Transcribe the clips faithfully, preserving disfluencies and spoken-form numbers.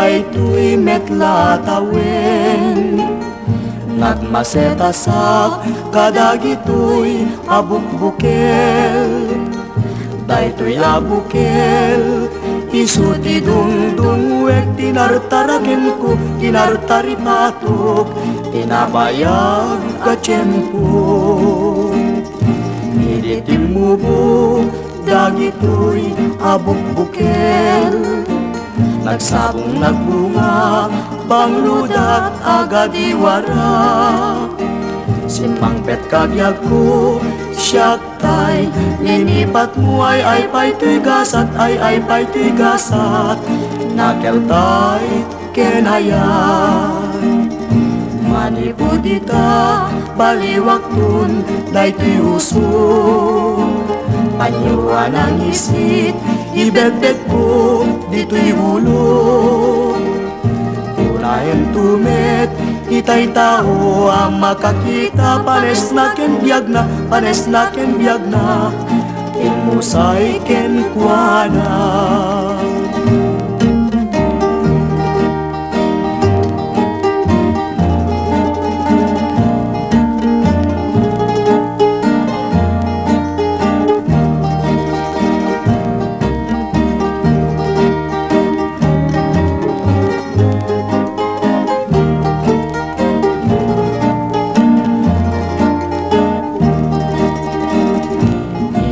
Daytoy met la a tawen, nagmasetasak kadagitoy a bukbukel. Daytoy a bukel, isu ti dungdungwek, ti nartarakenko, ti nartaripatok, ti nabayag a tiempo. Idi timmubo dagitoy a bukbukel, nagsabong nagbunga, bangludat a gadiwara. Simmangpetka biagko, siak tay linipatmo, ay-ay pay toy gasat, ay-ay pay toy gasat, nakeltay ken ayat. Manipud ita, baliwakton daytoy uso. Panyo a nangisit, ibetbetko ditoy ulo. Unaento met itay tao a makakita, panesna ken biagna, panesna ken biagna, immusay kenkuana.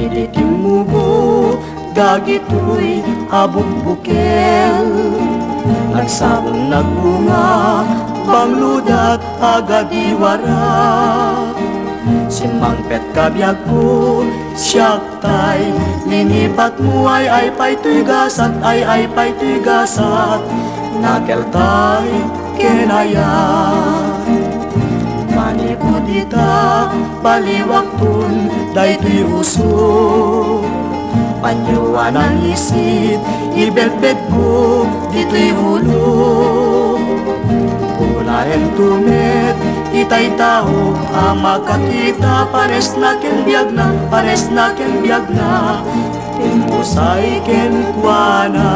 Idi timmubo dagitoy a bukbukel, nagsabong nagbunga, bangludat a gadiwara. Simmangpetka biagko, siak tay linipatmo, ay-ay pay toy gasat, ay-ay pay toy gasat, nakeltay ken ayat. Manipud ita, baliwakton daytoy uso. Panyo a nangisit, ibetbetko ditoy ulo. Unaento met itay tao a makakita, panesna ken biagna, panesna ken biagna, immusay kenkuana.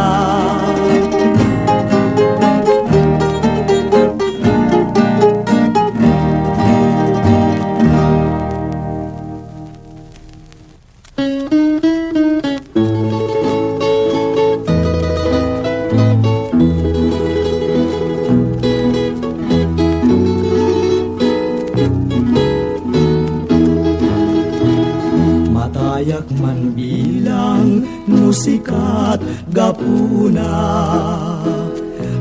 Matayak man bilang musikat gapuna,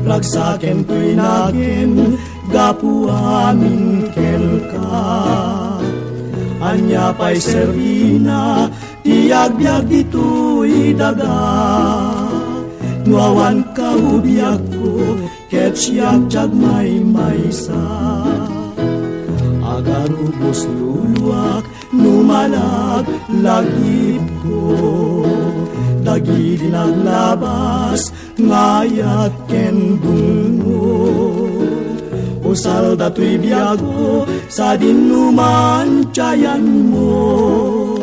ragsaken toy nagen gapu amin kenka. Ania pay serbina ti agbiag ditoy daga? No awan ka, o biagko, ket siak ti agmaymaysa. Agarubos luluak no malaglagipko dagidi naglabas nga ayat ken dungngol. Usal datoy biagko, sadin no man ti ayanmo.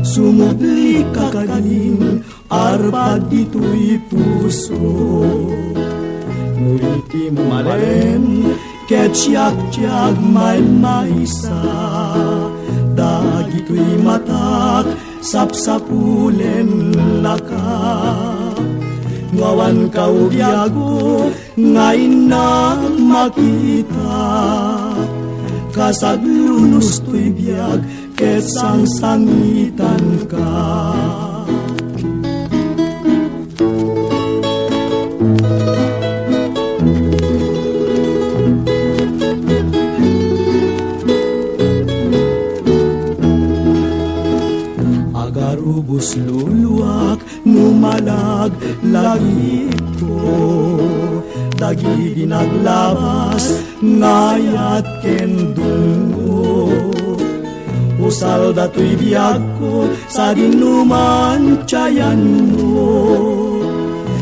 Sumubli ka kadin, arpad ditoy puso. No iti malem, ket siak ti agmaymaysa. Dagitoy matak, sapsapulen laka. No awan ka, o biagko, nga innak makita, kasaglunos toy biag ket sangsangitanka. Agarubos luluak no malaglagipko dagidi naglabas nga ayat ken dungngol. Usal datoy biagko, sadin no man ti ayanmo.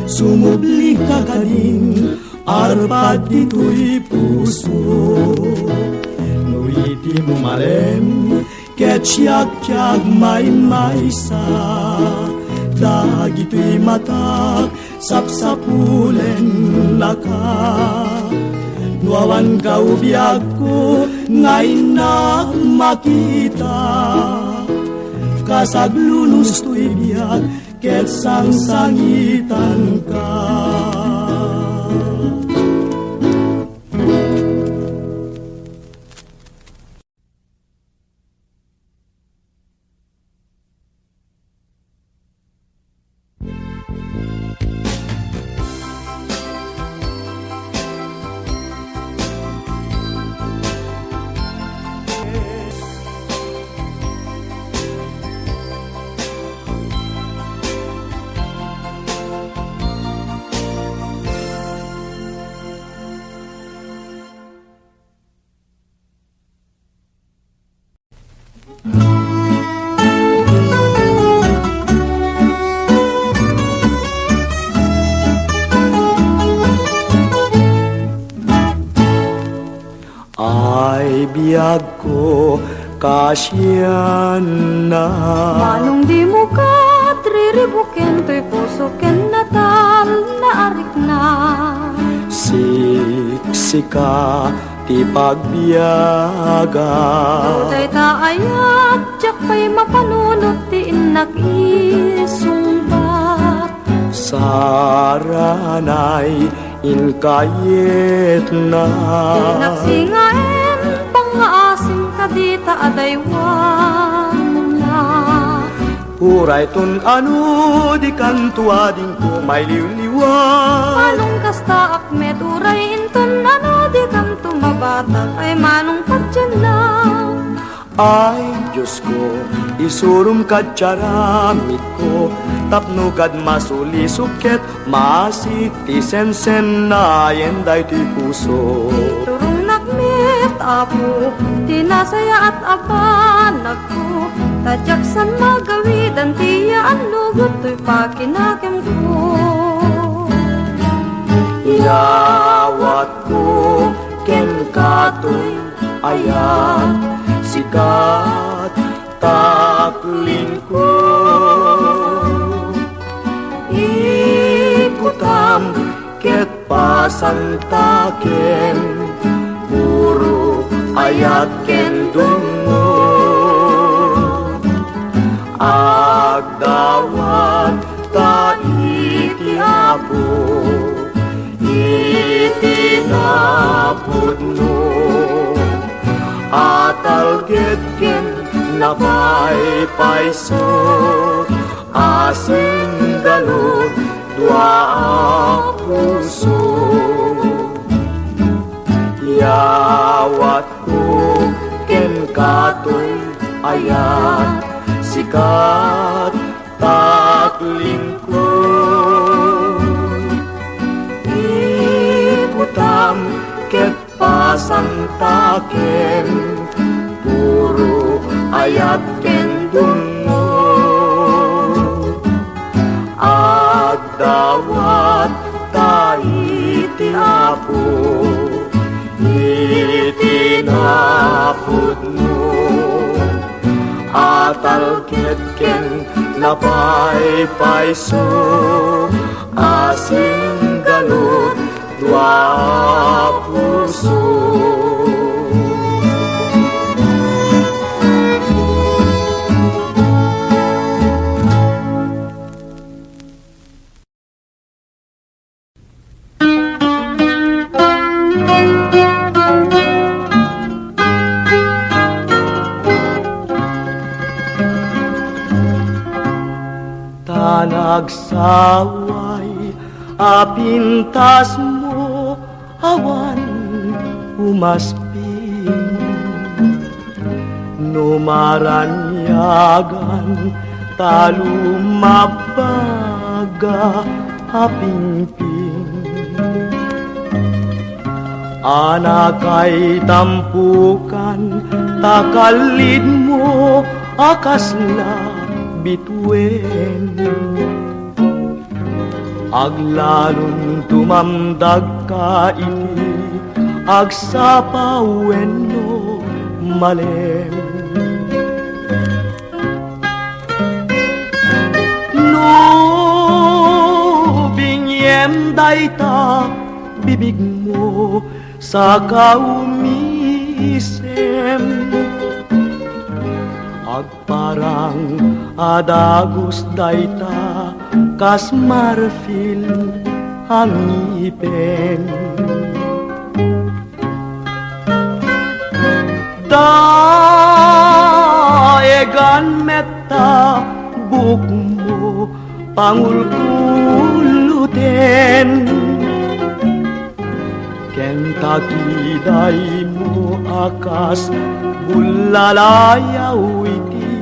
Sumubli ka kadin, arpad ditoy puso. No iti malem, ket siak ti agmaymaysa. Dagitoy matak, Sapsapulennaka. No awan ka, o biagko, nga innak makita, kas aglunos toy biag ket sangsangitanka. Ay, biagko, kasianna. Manong dimo ket riribuken toy puso ken natal naarikna. Siksika ti pagbiaga. No dayta ayat, diak pay mapanunot ti innak isungbat. Saranay inkayetna. Innak singaen, pangngaasim kadita a daywanna. Uray ton ano, dikanto adingko mailiwliwa. Manong kastaak met, uray inton ano, dikanto mabatak, ay manong padianna. Ay, Diosko, isurom kad ti aramidko, tapno kad masulisok ket maasik ti sensennaen daytoy puso. Iturongnak met, Apo, ti nasayaat a banagko, ta diak saan magawidan ti yaannugot toy pakinakemko. Iyawatko kenka toy ayat, sika ti aklingko. Ikutam ket pasantakem, puro ayat ken dungngo. Agdawat ta iti Apo, iti napudno, atalged ken napaypayso, a singgalud dua a puso. Iyawatko kenka toy ayat, sika ti aklingko. Ikutam ket pasantakem, puro ayat ken dungngo. Agdawat ta iti Apo, iti napudno, atalged ken napaypayso, a singgalud dua a puso. Ta nagsaway a pintasmo, awan umasping. No maraniagan ta lumabbaga a pingping, anakay tampukan ta kallidmo a kasla bituen. Aglalon tumamdagka iti agsapa wenno malem. No bingi dayta bibigmo, saka umisem. Agparang a dagus dayta kas marfil a ngipen. Daegan met ta buokmo pangulkuluten, ken takidaymo a kas bullalayaw iti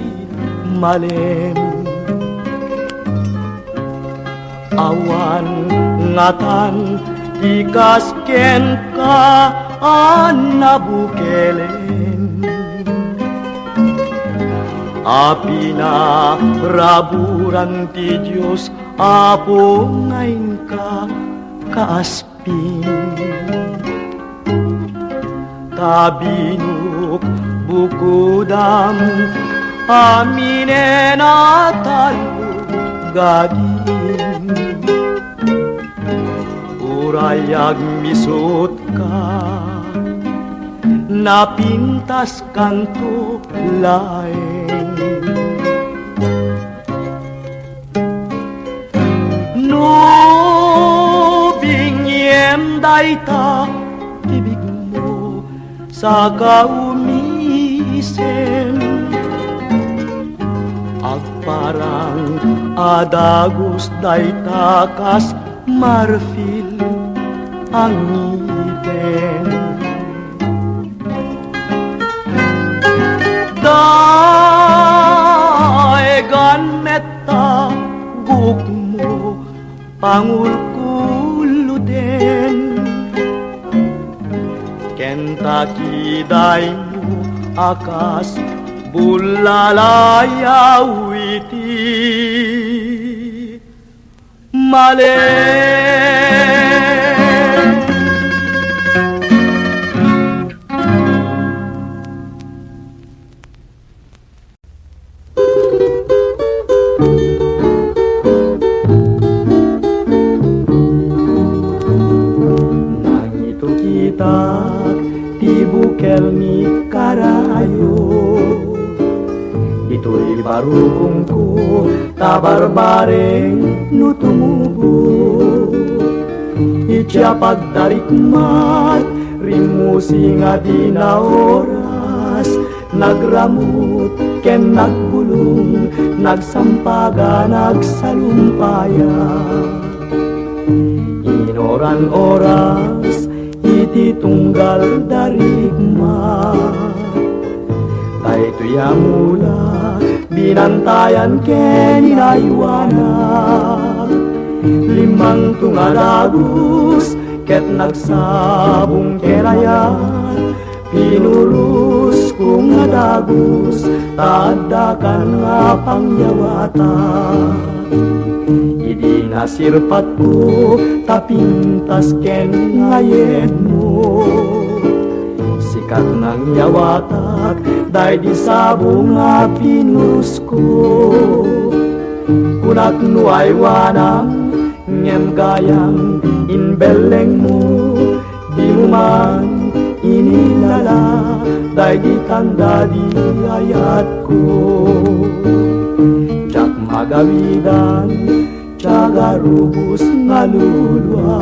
malem. Awan ngatan ti kas kenka a nabukelen. A pinaraburan ti Dios, Apo, nga inka kaaspin. Ta binukbukudam aminen a tallo gagim. Uray agmisutka, napintaskanto laeng. No bingiem dayta bibigmo, saka umisem. Agparang a dagus dayta kas marfil a ngipen. Daegan met ta buokmo pangulkuluten, ken takidaymo a kas bullalayaw iti malem. Nangitukitak ti bukel ni karayo. Ditoy barukongko ta barbareng no tumubo. Idiay pagtarikmat, rimmusi nga di naoras, nagramut ken nagbulong, nagsampaga, nagsalumpaya. Inoran oras iti tunggal darikmat. Daytoy a mula, binantayan ken inaywanak. Limmangto nga dagus ket nagsabong ken ayat. Pinurusko nga dagus, ta addakan nga pangyawatak. Idi nasirpatko, ta pintas ken ngayedmo. Sika ti nangyawatak, daydi sabong a pinurusko. Kunak no aywanam, ngem gayam imbellengmo, dimo man inilala daydi tanda di ayatko. Diak magawidan, diak arubos nga lulua.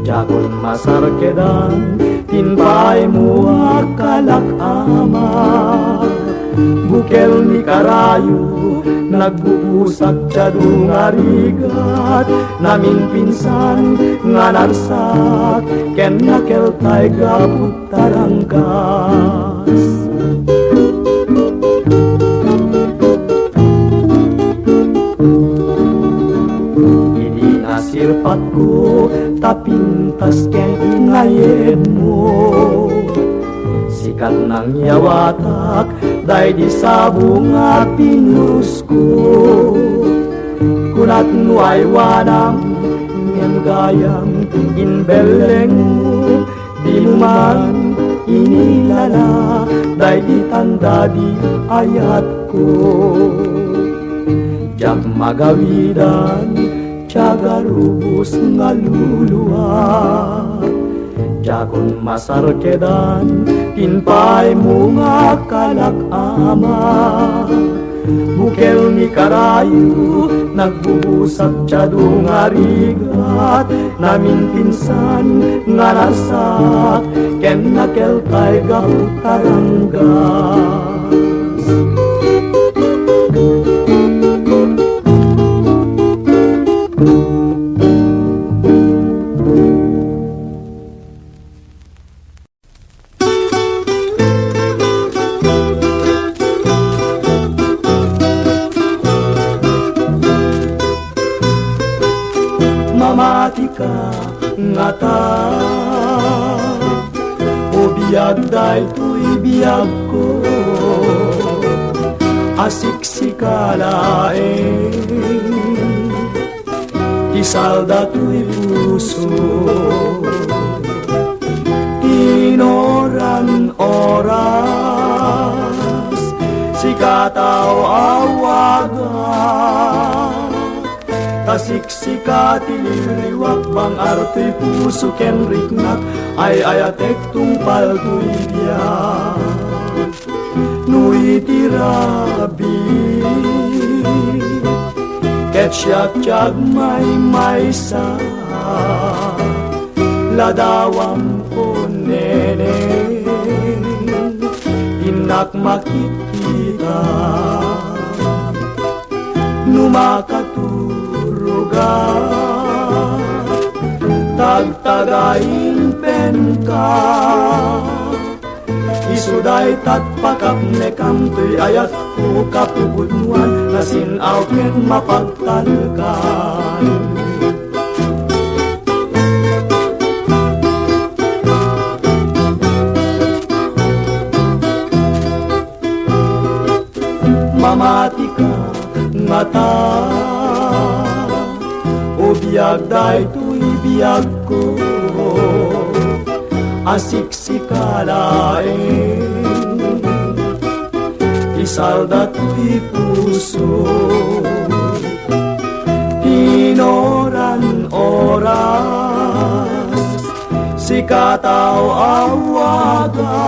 Diakon masarkedan ti impaaymo a kalak-amak. Bukel ni karayo, nagbubusak ti adu nga rigat, naminpinsan nga narsak, ken nakeltay gapu taranggas. Idi nasirpatko, ta pintas ken ngayedmo. Sika ti nangyawatak, daydi sabong a pinurusko. Kunak no aywanam, ngem gayam imbellengmo, dimo man inilala daydi tanda di ayatko. Diak magawidan, Siak a rubos nga luluak, diakon masarkedan ti impaymo nga kalak, Ama. Bukel ni karayo, nagbubusak ti adu nga rigat, naminpinsan nga nasak, ken nakelkay gapu taranggas. Mamatika ngata, o biag, daytoy biagko a siksika laeng. Isalda toy puso. Inoran oras, sika ti awaga. Ta siksika ti liliwak, bang-ar toy puso ken riknak, ay-ayatek tungpal toy biag. No iti rabii, ket siak ti agmaymaysa, ladawam, O Neneng, innak makitkita. No makaturogak, tagtagaem kenka. Isu dayta ti pakapnekam toy ayatko, kapupudnoan, nasin-aw ken mapagtalkan. Mamatika ngata, o biag, daytoy biagko a siksika laeng. Isalda toy puso. Inoran oras, sika ti awaga.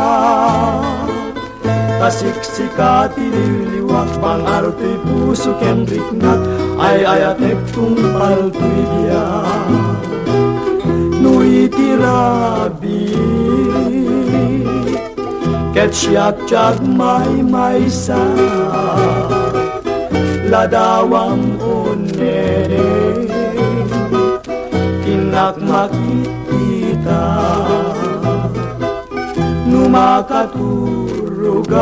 Ta siksika ti liliwak, bang-ar toy puso ken riknak, ay-ayatek tungpal toy biag. No iti rabii, ket siak ti agmaymaysa, ladawam, O Neneng, innak makitkita. No makaturogak,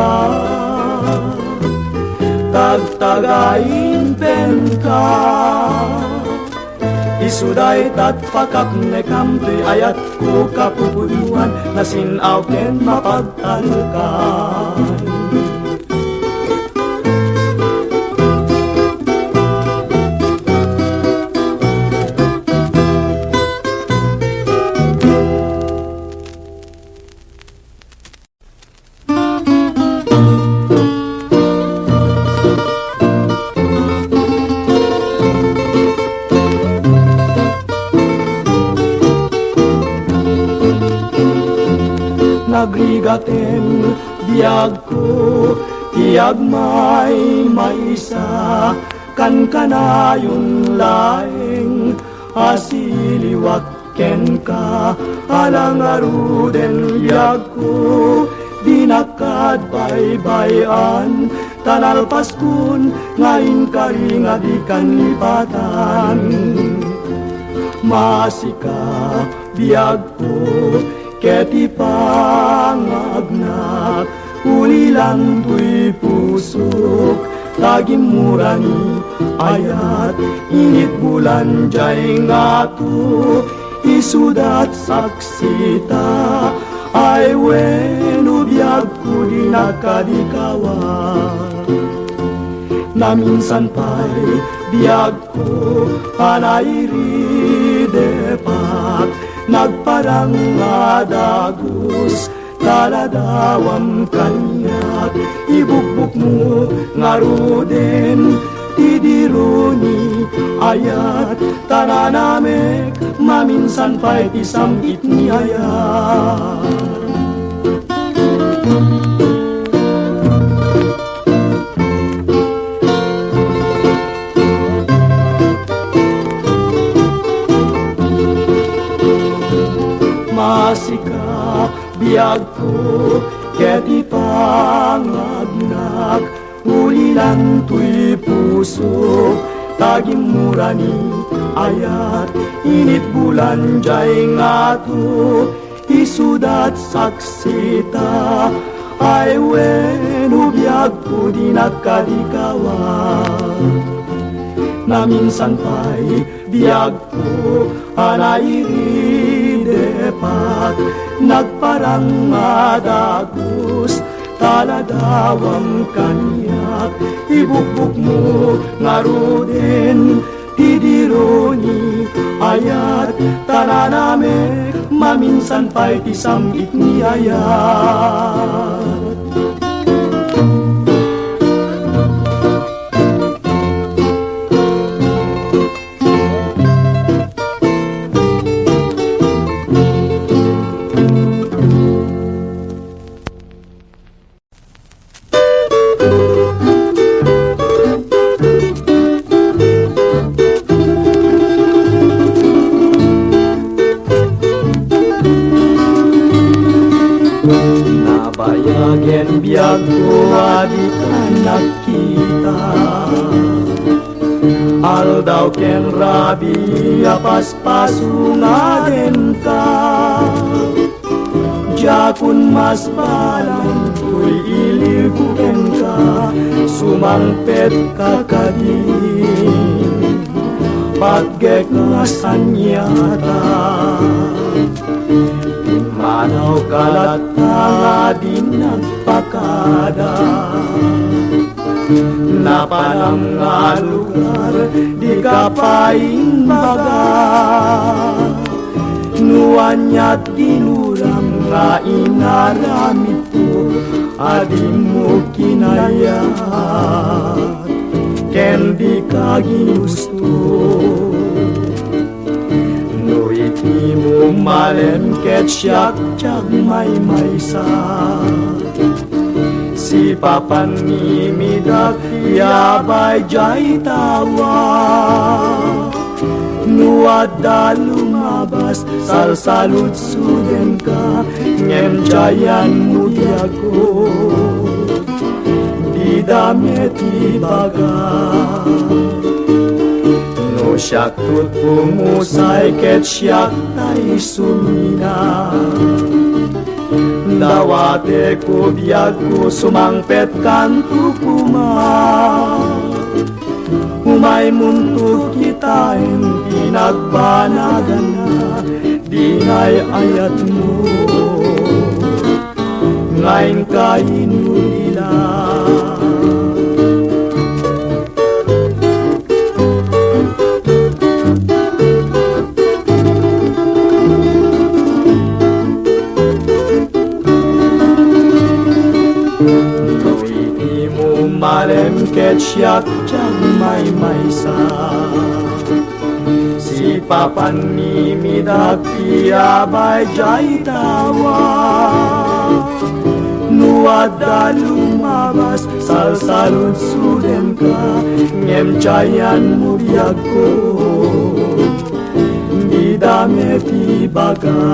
tagtagaem kenka. Isu dayta ti pakapnekam toy ayatko, kapupudnoan, nasin-aw ken mapagtalkan. Nagrigaten biagko ti agmaymaysa, kankanayon laeng a siliwak kenka, ala ngaruden biagko, dinak kad baybay-an, ta nalpaskon nga inkari nga dikan lipatan. Maasika, biagko, ket ipangagnak, ulilan toy pusok, ta gimmurani ayat, initbulan diay ngato, isudat saksita, ay wenno biagko, dinak kadi kawan. Naminsan pay biagko a nairidepak, nagparang nga dagus, ta ladawam kaniak, ibukbukmo ngaruden ti Diro ni ayat, ta nanamek, maminsan pay ti sam-it ni ayat. Masikap biagko ket ipangagnak, ulilan toy pusok, ta gimmura ni ayat, init bulan jay ngato, isudat saksita, ay wenno biagko dinak kadikawan. Naminsan pay biagko a nairidepak, nagparang nga dagus, ta ladawam kaniak, ibukbukmo ngaruden, ti diro ni ayat, ta nanamek, maminsan pay ti sam-it ni ayat. Nabayagen biagko a dika nagkita. Aldaw ken rabii a paspaso nga denka. Diakon masbalan toy iliwko kenka, sumangpetka kadi. Patgek nga saniata. Pimmanawka latta nga di nagpakada. Napanam nga lugar, dika pay imbaga. No aniat ginuram nga inaramidko a dimo kinayat ken dika ginusto. No iti mo malem ket siak ti agmaymaysa. Sipapan ni midak ti abay jay tawa. No adda lumabas, salsaludsodenka, ngem diayan mo biagko. Dida met ibaga. No siak tutpo musay ket siak tay sumina. Dawateko biagko, sumangpetkanto koma. Umaymonto kitaen ti nagbanaganna, dinay ayatmo nga inka inulila. No iti mo malem ket siak ti agmaymaysa. Sipapan ni midak ti abay jay tawa. No adda lumabas, salsaludsodenka, ngem diayan mo biagko. Dida met ibaga.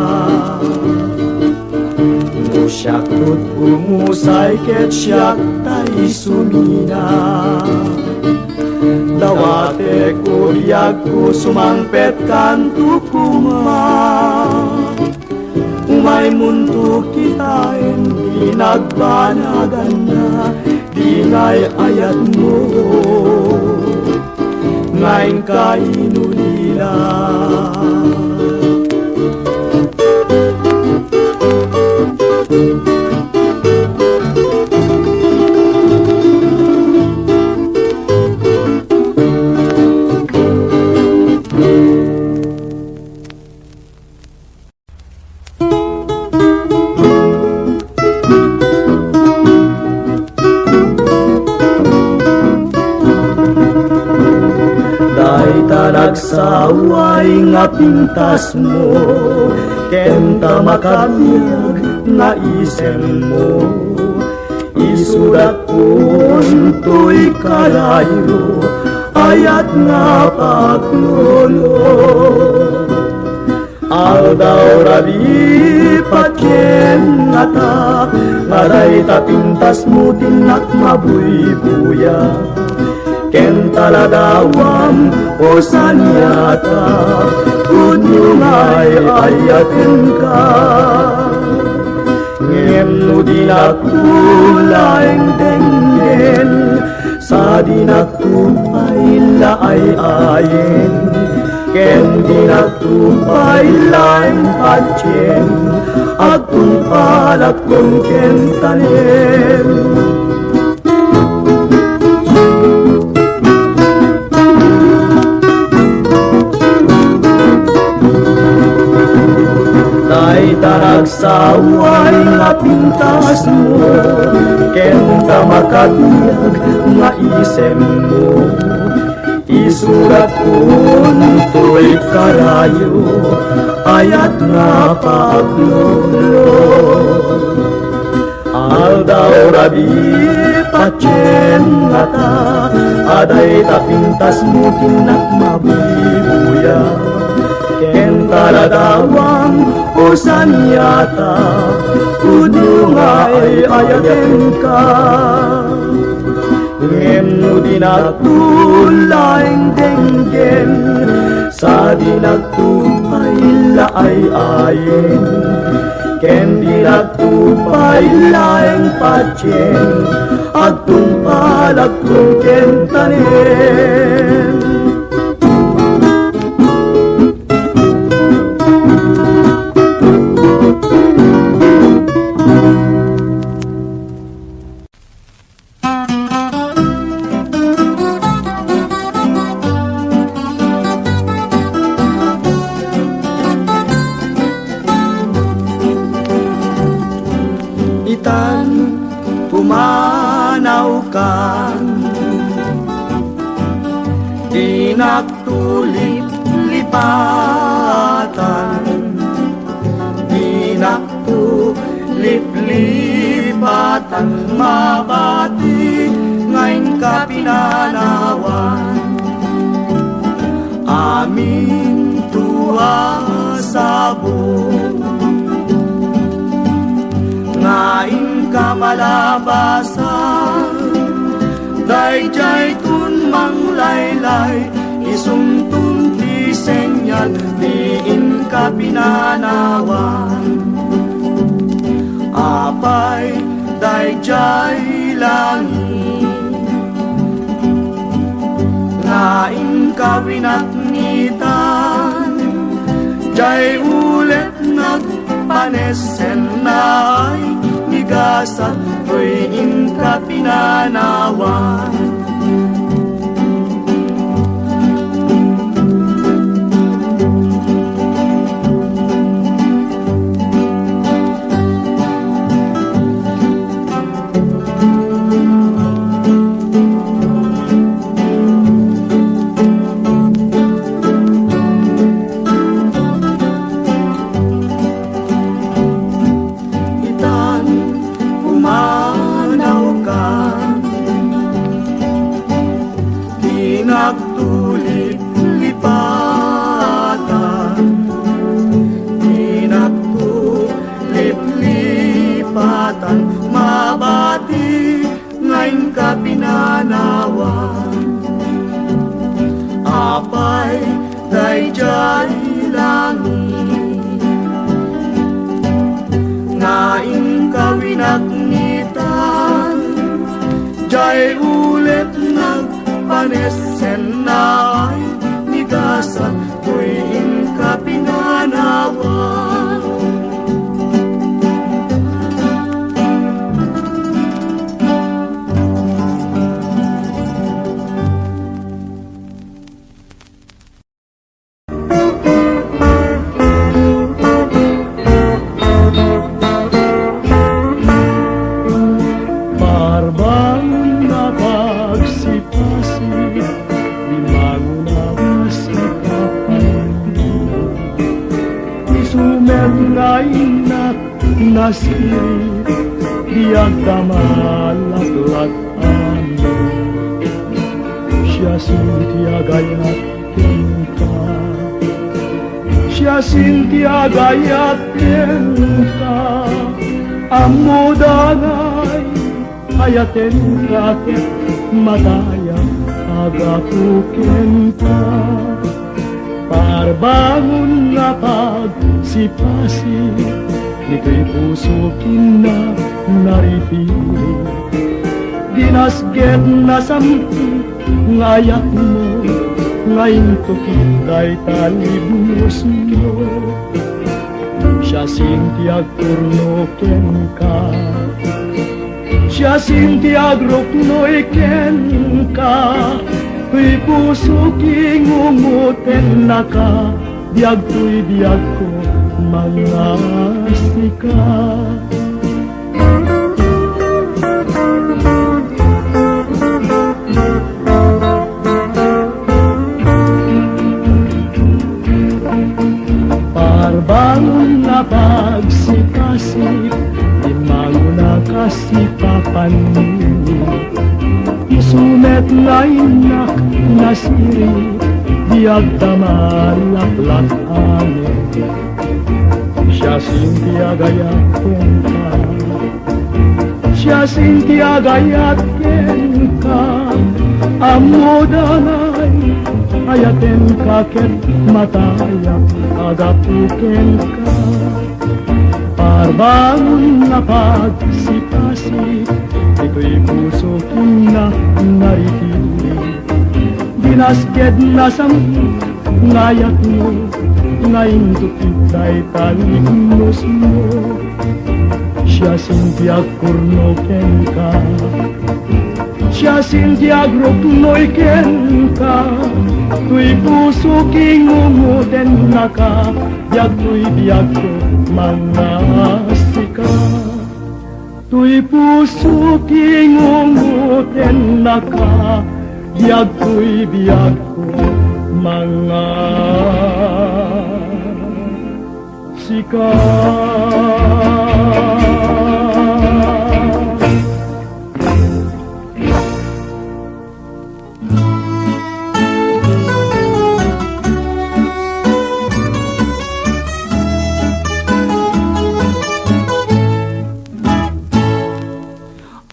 No siak tutpo musay ket siak tay sumina. Dawateko biagko, sumangpetkanto koma. Umaymonto kitaen ti nagbanaganna, dinay ayatmo nga inka inulila. Awan nga pintasmo, ken ta makabiag nga isemmo. Isudatkon toy karayo, ayat nga paklolo. Aldaw, rabii, patien ngata, nga dayta pintasmo ti innak mabuybuya. Ken ta ladawam, o saniata, pudno nga ay-ayatenka. Ngem no dinak laeng denggen, sadinakto pay la ay-ayen, ken dinakto pay laeng patien, agtungpalakkon ken tanem. Dayta nagsaway nga pintasmo, ken ta makabiag nga isemmo. Isudatkon toy karayo, ayat nga paklolo. Aldaw, rabii, patien ngata, a dayta pintasmo ti innak mabuybuya. Ken ta ladawam, o saniata, pudno nga ay-ayatenka. Ngem no dinakto laeng denggen, sadinakto pay la ay-ayen, ken dinakto pay laeng patien, agtungpalakkon ken tanem. Itan, pumanawkan, dinak tuliplipatan, dinak tuliplipatan, mabati nga inka pinanawan. Aminto a sabo nga inka palabasan, daydiayton manglaylay, isunton ti senyal ti inka pinanawan. Apay, daydiay langit nga inka winatnitan, diay ulet nagpanesenna ay ni gasat toy inka pinanawan. Itan, pumanawkan, dinak tuliplipatan, dinak tuliplipatan, mabati nga inka pinanawan. Apay, daydiay langit nga inka winatnitan, diay ulet nagpanesenna ay ni gasat toy inka pinanawan. Parbangon nga pagsipasip, limangon a bassit a Nasirib, di agdama laklak-amek. Siasino ti agayat kenka? Siasino ti agayat kenka? Ammoda ngay, ayatenka ket matayak a gapu kenka. Parbangon nga pagsipasip, ditoy puso kinna naripiri. Dinasget, nasam-it nga ayatmo, nga intukit dayta libnosmo. Siasino ti agpurno kenka? Siasino ti agruknoy kenka? Toy puso kingungotennaka, biag toy biagko, mangngasika. Parbangon nga pagsipasip, immangonak a sipapanni. Isu met nga innak nasirib, di agdama laklak-amek. Siasino ti agayat kenka? Siasino ti agayat kenka? Ammoda ngay, ayatenka ket matayak a gapu kenka. Parbangon nga pagsipasip, ditoy puso kinna naripiri. Dinasget, nasam-it nga ayatmo, nga intukit dayta libnosmo. Siasino ti agpurno kenka? Siasino ti agruknoy kenka? Toy puso kingungotennaka, biag toy biagko, mangngasika. Toy puso kingungotennaka, biag toy biagko, mangngasika.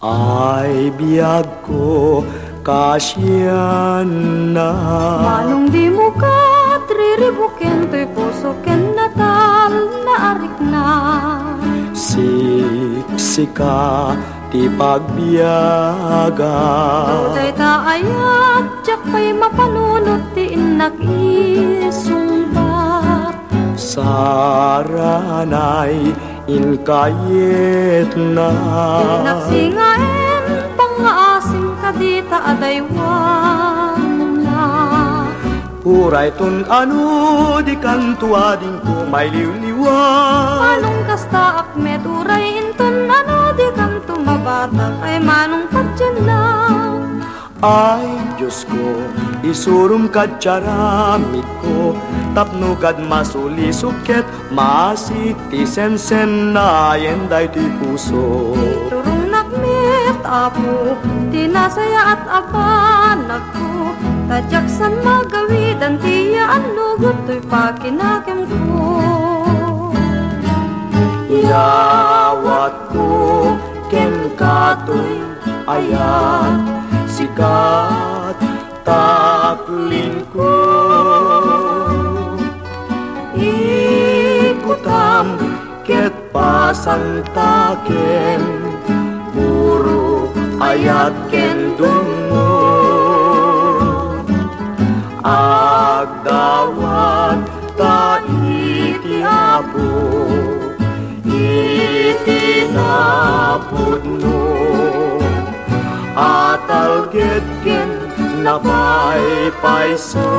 Ay, biagko, kasianna. Manong dimo ket riribuken toy puso ken natal naarikna. Siksika ti pagbiagak. No dayta ayat, diak pay mapanunot ti innak isungbat. Saranay, inkayetna. Innak singaen, pangngaasim kadita a daywanna. Uray ton ano, dikanto adingko mailiwliwa. Manong kasta ak met, uray inton ano, dikanto mabatak, ay manong padianna. Ay, Diosko, isurom kad tiaramidko, tapno kad masulisok ket maasik ti sensennaen daytoy puso. Iturongnak met, Apo, ti nasayaat a banag ko, ta diak saan magawidan ti yaannugot toy pakinakemko. Iyawatko kenka toy ayat, sikat, taklingko. Ikutam ket pasantakem, puro ayat ken dungngo. Agdawat ta iti Apo, iti napudno a talged ken napaypayso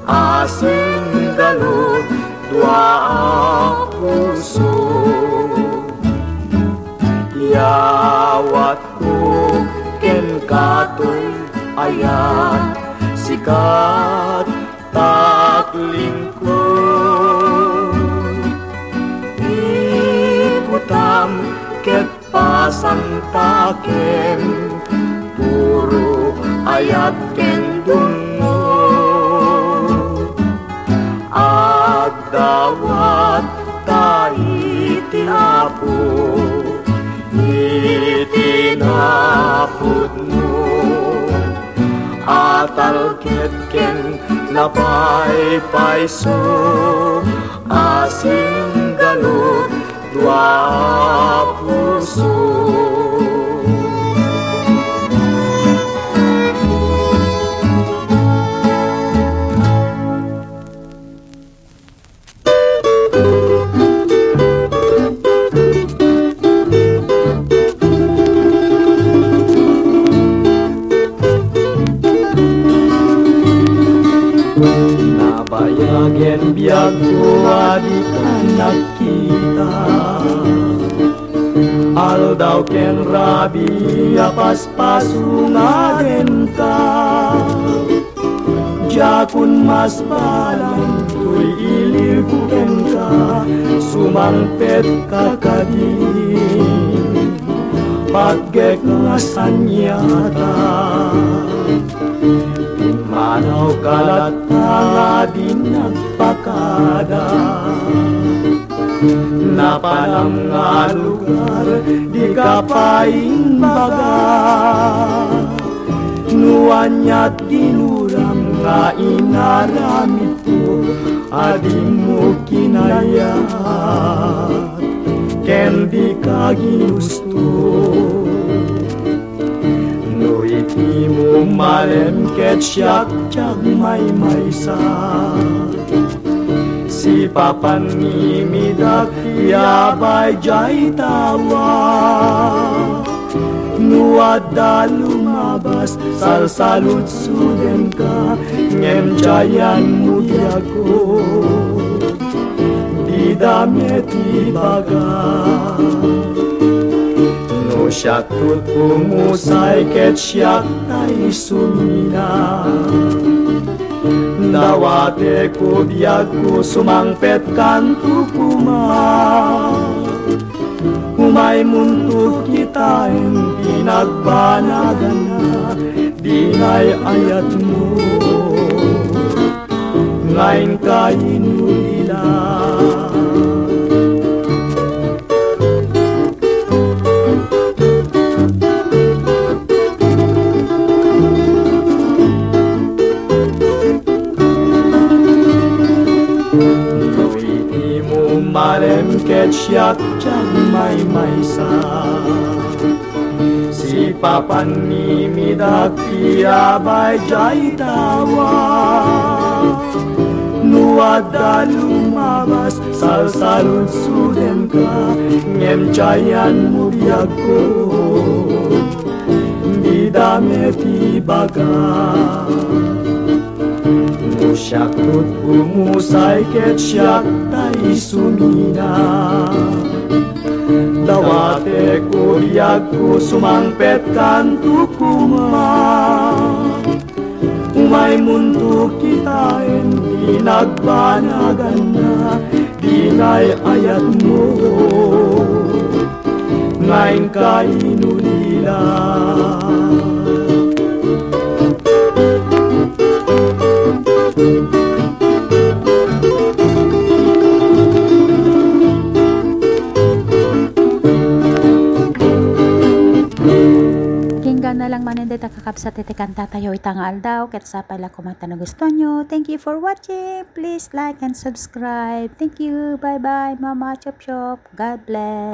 a singgalud dua a puso. Iyawatko kenka toy ayat, sikat, taklingko. ket pasantakem, puro ayat ken dungngo. Agdawat ta iti Apo iti napudno a talged ken napaypayso a singgalut dua a puso. Nabayagen biagko a dika nagkita. Aldaw ken rabii a paspaso nga agenka. Diakon masbalan toy iliwko kenka, sumangpetka kadi. Patgek nga saniata. Pimmanawka latta nga di nagpakada. Napanam nga lugar, dika pay imbaga. No aniat dinuram nga inaramidko a dimo kinayat ken dika ginusto. No iti mo malem ket siak ti agmaymaysa. Sipapan nga imidak ti abay diay tawa. No adda lumabas, salsaludsodenka, ngem diayanmo diakon. Dida met ibaga. No siak ti umusay ket siak tay sumina. Dawatek ti biagko, sumangpetkanto koma. Umaymonto kitaen ti nagbanaganna, dinay ayatmo nga inka inulila. No iti mo malem ket siak ti agmaymaysa. Sipapan nga imidak ti abay diay tawa. No adda lumabas, salsaludsodenka, ngem diayanmo biagko. Dida met ibaga. No siak ti umusay ket siak tay sumina. Dawatek ti biagko, sumangpetkanto koma. Umaymonto kitaen ti nagbanaganna, dinay ayatmo nga inka inulila. Ingganna lang manen dayta, kakabsat, iti kantatayo ita nga aldaw, ket sapay la koma ta nagustuanyo. Thank you for watching. Please like and subscribe. Thank you. Bye-bye, Mama Chop Chop. God bless.